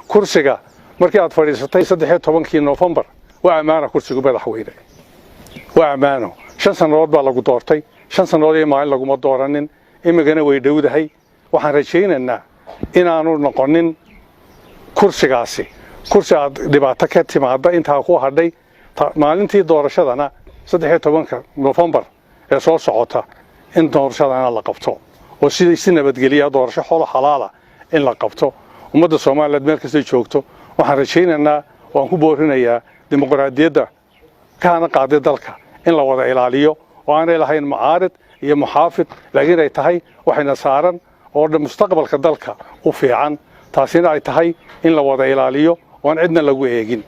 Kursiga markii aad fadhiisatay 13-kii Noofembar waa ammaana. Kursigu, madaxweyne, waa ammaano. 5 sannadood baa lagu doortay, 5 sannadood iyo maalin laguma dooranin. Imigana way dhowdahay. Waxaan rajaynaynaa inaanu noqonin kursigaasi kursi aad dhibaato ka timaada intaa ku hadhay. Maalintii doorashadana, 13-ka Noofembar ee soo socota, in doorashadana la qabto oo si nabadgeliya, doorasho xolo xalaala in la qabto. Ummadda Soomaaliyeed meel kastay joogto waxaan rajaynaynaa, waan ku boorinayaa, dimuqraadiyadda kaana qaaday dalka in la wada ilaaliyo oo aanay lahayn mucaarid iyo muxaafid, laakiin ay tahay waxayna saaran oo dhan mustaqbalka dalka u fiican, taasina ay tahay in la wada ilaaliyo oo aan cidna lagu eegin.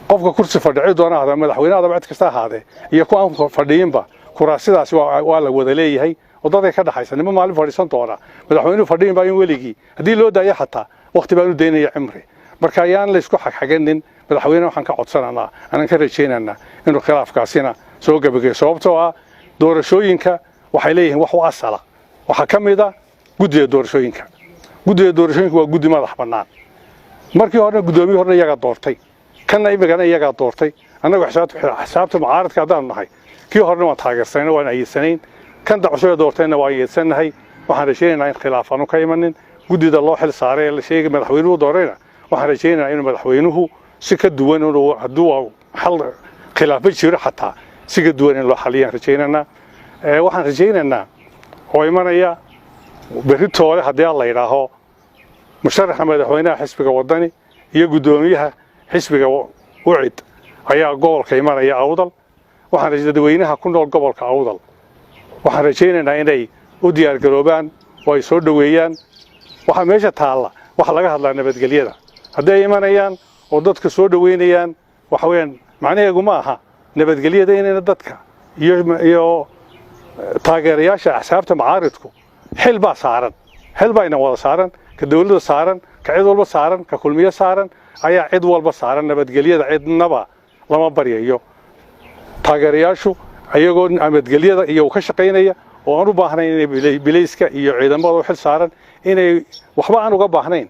Qofka kursi fadhi cid doona ahaada, madaxweyne adaba, cid kasta ahaadee, iyo ku aan fadhiyinba, kuraasidaasi waa la wada leeyahay oo dadka ka dhaxaysa. Nimo maalin fadhiisan doona, madaxweynuhu fadhiyin baa in weligii haddii loo daayo, xataa waqti baan u daynaya cimri. Marka ayaan laysku xagxaganin. Madaxweyne waxaan ka codsananaa, anaan ka rajaynaynaa inuu khilaafkaasina soo gabagayo, sababtoo ah doorashooyinka waxay leeyihiin wax u asala. Waxaa ka mid a guddiga doorashooyinka. Guddiga doorashooyinka waa guddi madax bannaan. Markii horena guddoomiye horena iyagaa doortay, kanna imigana iyagaa doortay. Annagu xisaabta mucaaradka haddaanu nahay, kii horena waan taageersanayna, waan ayeedsanayn, kan dacusoo doortayna waan yeedsannahay. Waxaan rajaynaynaa in khilaaf aanu ka imanin guddida loo xil saaray ee la sheegay madaxweynuhu doorayna. Waxaan rajaynaynaa inuu madaxweynuhu si ka duwan, inuu hadduu xal khilaafba jiro xataa, si ka duwan in loo xaliyaan rajaynaynaa. Waxaan rajaynaynaa oo imanaya berri toole, haddii aan la yidhaaho, musharaxa madaxweynaha xisbiga Wadani iyo guddoomiyaha xisbiga UCID ayaa gobolka imanaya, Awdal. Waxaan dadweynaha ku nool gobolka Awdal waxaan rajaynaynaa inay u diyaargaroobaan oo ay soo dhoweeyaan. Waxaa meesha taalla, waxaa laga hadlaa nabadgelyada. Haddii ay imanayaan oo dadka soo dhoweynayaan, waxa weeyaan macnaheegu ma aha nabadgelyada inayna dadka iyo taageerayaasha axsaabta mucaaridku. Xil baa saaran, xil baa ina wada saaran, ka dawladda saaran, ka cid walba saaran, ka Kulmiye saaran ayaa cid walba saaran. Nabadgelyada cidnaba lama baryayo. Taageerayaashu ayagoo nabadgelyada iyo ka shaqaynaya oo aan u baahnayn inay bilayska iyo ciidamada u xil saaran inay waxba aan uga baahnayn,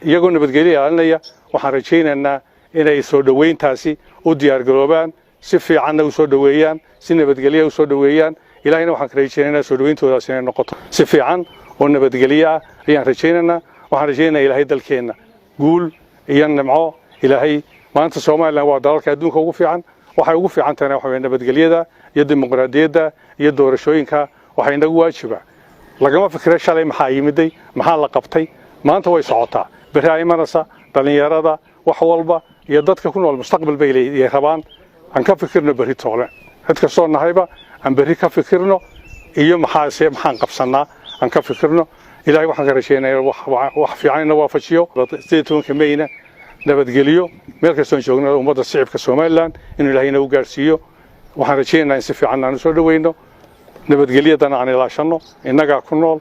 iyagoo nabadgelyo ilaalinaya, waxaan rajaynaynaa inay soo dhoweyntaasi u diyaargaroobaan, si fiicanna u soo dhoweeyaan, si nabadgelya u soo dhoweeyaan. Ilaahayna waxaan ka rajaynaynaa soo dhoweyntoodaas inay noqoto si fiican oo nabadgelyo ah ayaan rajaynaynaa. Waxaan rajaynayaa Ilaahay dalkeenna guul iyo nimco. Ilaahay maanta Somaliland waa dalalka adduunka ugu fiican. Waxay ugu fiican tahayna waxa weeye nabadgelyada iyo dimuqraadiyadda iyo doorashooyinka. Waxaa inagu waajiba, lagama fikira shalay maxaa yimiday, maxaa la qabtay. Maanta way socotaa, berri ay imanaysa. Dhallinyarada wax walba iyo dadka ku nool mustaqbal bay leeyihiin, rabaan. Aan ka fikirno berri toole. Cid kastoo nahayba aan berri ka fikirno iyo maxaase maxaan qabsannaa, aan ka fikirno. Ilaahay waxaan ka rajaynayaa wax fiican ina waafajiyo. 18-ka Meyna nabadgeliyo meel kastoon joogno ummadda shicibka Somaliland inuu Ilaahay inagu gaarsiiyo. Waxaan rajaynaynaa in si fiican aan u soo dhoweyno, nabadgelyadana aan ilaashanno. Innagaa ku nool.